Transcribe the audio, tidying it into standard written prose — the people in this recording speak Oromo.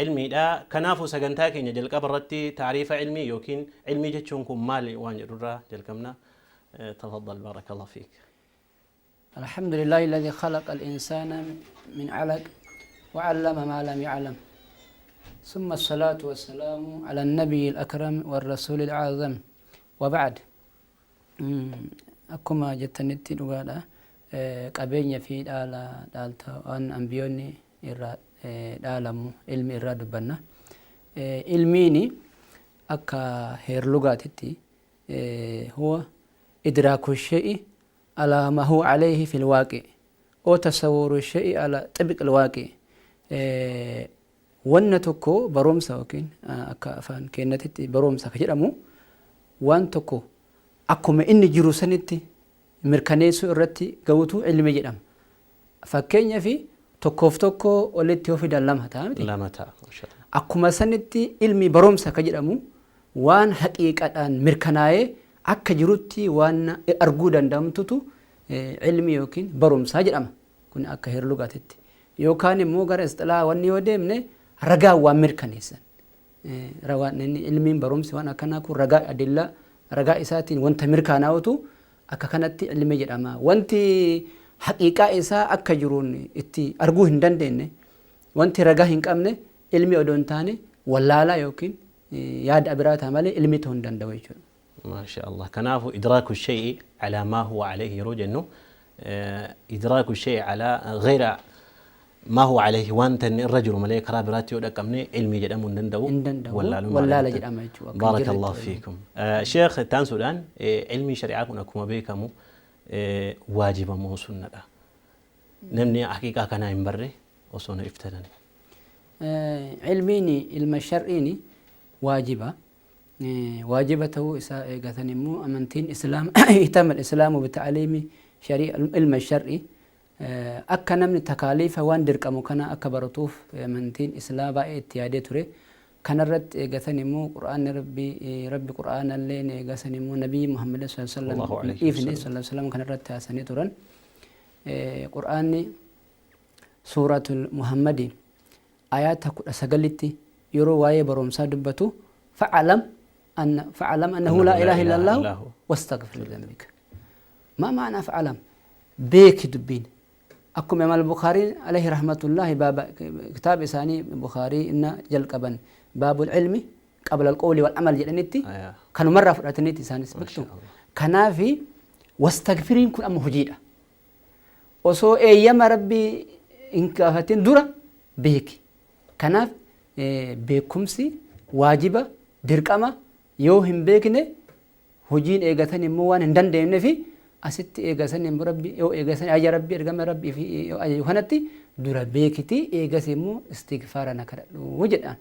Ilmiidha. Kanaafuu sagantaa keenya jalqaba irratti taariifa ilmii yookiin ilmii jechuun kun maali waan jedhurraa jalqabna. Tafaddal, baarakallahu fiik. الحمد لله الذي خلق الإنسان من علق وعلم ما لم يعلم، ثم الصلاة والسلام على النبي الأكرم والرسول الأعظم، وبعد. Akkuma jettanitti dhugaadha, qabeenya fi dhaala dhaalta waan ambiyoonni irraa dhaalamu ilmi irraa dubbanna. Ilmiini akka heerlugaatitti هو إدراك الشيء على ما هو عليه في الواقع أو تصور الشيء على طبق الواقع. Wanna tokko barumsa yookiin akka afaan keenyatti barumsa ka jedhamu waan tokko akkuma inni jiru sanitti mirkaneessuu irratti ga'utu ilmi jedhama. Fakkeenyaaf, tokkoof tokko walitti yoo fidan lama ta'a miti? Lama ta'a. Akkuma sanitti ilmi barumsa ka jedhamu waan haqiiqadhaan mirkanaa'ee akka jirutti waan arguu danda'amtutu ilmi yookiin barumsaa jedhama. Kun akka heerlugaatitti. Yookaan immoo gara isxilaa wanni yoo deemne ragaa waan mirkaneessan. Ilmiin barumsi waan akkanaa kun ragaa adillaa, ragaa isaatiin wanta mirkanaa'utu akka kanatti ilmi jedhama. Wanti haqiiqaa isaa akka jiruun itti arguu hin dandeenye, wanti ragaa hin qabne, ilmi odoo hin taane wallaalaa yookiin yaada biraa ta'a malee ilmi ta'uu hin danda'u jechuudha. ما شاء الله. Kanaafuu إدراك الشيء على ما هو عليه yeroo jennu, إدراك الشيء على غير ما هو عليه, wanta inni irra jiru malee karaa biraatti yoo dhaqqabne ilmii jedhamuu hin danda'u. Hin danda'u. Wallaalummaa Wallaala jedhama. jedhama jechuudha. Akka بارك jirretti الله فيكم. Sheekh, taansuudhaan ilmi shari'aa kun akkuma beekamu waajiba moo sunnadha? Namni haqiiqaa kanaa hin barre osoo na iftatani. Ilmiin ilma shar'iin waajiba. Waajiba ta'uu isaa eegatan immoo amantiin islaam اهتم الإسلام بتعليم شريع علم الشرع. Akka namni takaaliifa waan dirqamu kana akka baratuuf amantiin islaam baay'ee itti yaadee ture. Kanarratti eegatan immoo qur'aanni rabbi rabbi qur'aanallee eegasan immoo Nabii Muhammad صلى الله عليه وسلم الله عليه dhiifne وسلم. صلى الله عليه وسلم kanarratti haasanii turan. Qur'aanni suuratul Muhammadi ayaata 19tti yeroo waa'ee barumsaa dubbatu فاعلم أن فاعلم أنه لا إله إلا الله واستغفر لذنبك. ما معنى فاعلم؟ Beeki dubbiin akkuma imaam Bukhaarii عليه رحمة الله baaba kitaaba isaanii Bukhaarii inna jalqaban باب العلم قبل القول والعمل jedhanitti kanumarraa fudhatanitti isaanis beektu. ما شاء الله. Kanaafi واستغفر iin kun amma hojiidha. Osoo eeyyama rabbii hin gaafatin dura beeki. Kanaaf beekumsi waajiba, dirqama. Yoo hin beekne hojiin eegatan immoo waan hin dandeenye fi asitti eegatan immoo rabbi yoo eegatan ajaja rabbii, ergama rabbii fi yoo ajaju kanatti dura beekiti, eegas immoo istighfaara na kadhadhu jedhaan.